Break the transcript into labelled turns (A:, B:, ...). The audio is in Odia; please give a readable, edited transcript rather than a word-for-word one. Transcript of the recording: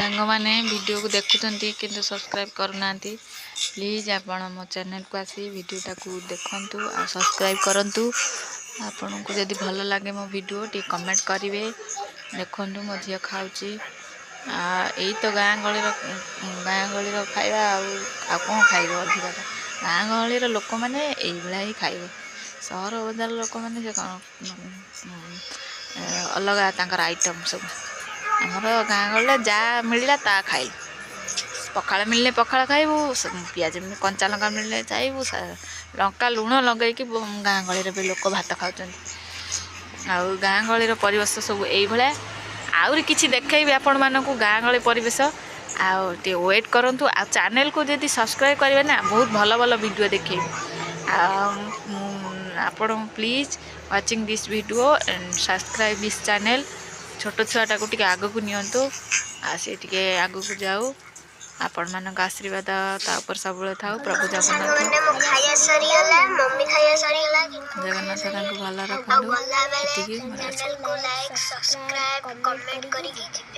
A: ସାଙ୍ଗମାନେ ଭିଡ଼ିଓକୁ ଦେଖୁଛନ୍ତି କିନ୍ତୁ ସବସ୍କ୍ରାଇବ୍ କରୁନାହାନ୍ତି, ପ୍ଲିଜ୍ ଆପଣ ମୋ ଚ୍ୟାନେଲକୁ ଆସି ଭିଡ଼ିଓଟାକୁ ଦେଖନ୍ତୁ ଆଉ ସବସ୍କ୍ରାଇବ୍ କରନ୍ତୁ। ଆପଣଙ୍କୁ ଯଦି ଭଲ ଲାଗେ ମୋ ଭିଡ଼ିଓ, ଟିକେ କମେଣ୍ଟ କରିବେ। ଦେଖନ୍ତୁ, ମୋ ଝିଅ ଖାଉଛି। ଏଇ ତ ଗାଁ ଗହଳିର ଖାଇବା। ଆଉ ଆଉ କ'ଣ ଖାଇବେ ଅଧିକ? ତ ଗାଁ ଗହଳିର ଲୋକମାନେ ଏଇଭଳିଆ ହିଁ ଖାଇବେ। ସହର ବଜାର ଲୋକମାନେ ସେ କ'ଣ ଅଲଗା ତାଙ୍କର ଆଇଟମ୍ ସବୁ। ଆମର ଗାଁ ଗହଳିରେ ଯାହା ମିଳିଲା ତାହା ଖାଇଲୁ। ପଖାଳ ମିଳିଲେ ପଖାଳ ଖାଇବୁ, ପିଆଜ କଞ୍ଚା ଲଙ୍କା ମିଳିଲେ ଖାଇବୁ। ଲଙ୍କା ଲୁଣ ଲଗେଇକି ଗାଁ ଗହଳିରେ ବି ଲୋକ ଭାତ ଖାଉଛନ୍ତି। ଆଉ ଗାଁ ଗହଳିର ପରିବେଶ ସବୁ ଏଇଭଳିଆ। ଆହୁରି କିଛି ଦେଖେଇବି ଆପଣମାନଙ୍କୁ ଗାଁ ଗହଳି ପରିବେଶ। ଆଉ ଟିକେ ୱେଟ୍ କରନ୍ତୁ। ଆଉ ଚ୍ୟାନେଲକୁ ଯଦି ସବସ୍କ୍ରାଇବ୍ କରିବେ ନା, ବହୁତ ଭଲ ଭଲ ଭିଡ଼ିଓ ଦେଖେଇବି। ଆଉ ମୁଁ ଆପଣ please watching this video and subscribe this channel. ଛୋଟ ଛୁଆଟାକୁ ଟିକେ ଆଗକୁ ନିଅନ୍ତୁ ଆଉ ସେ ଟିକେ ଆଗକୁ ଯାଉ। ଆପଣମାନଙ୍କ ଆଶୀର୍ବାଦ ତା ଉପରେ ସବୁବେଳେ ଥାଉ। ପ୍ରଭୁ ଜଗନ୍ନାଥ
B: ସାଙ୍ଗମାନେ, ମୋ ଖାଇବା ସରିଗଲା, ମମି ଖାଇବା ସରିଗଲା, କିନ୍ତୁ ମୋ
A: ଜଗନ୍ନାଥ
B: ଖାଇବା
A: ତାଙ୍କୁ
B: ସରିଗଲା।
A: ଭଲ
B: ଆଉ
A: ରଖନ୍ତୁ।
B: ଗଲାବେଳେ
A: ଏତିକି ମୋର ଆଶା।
B: ଚ୍ୟାନେଲକୁ ଲାଇକ୍, ସବସ୍କ୍ରାଇବ୍, କମେଣ୍ଟ କରିକି ଯିବେ।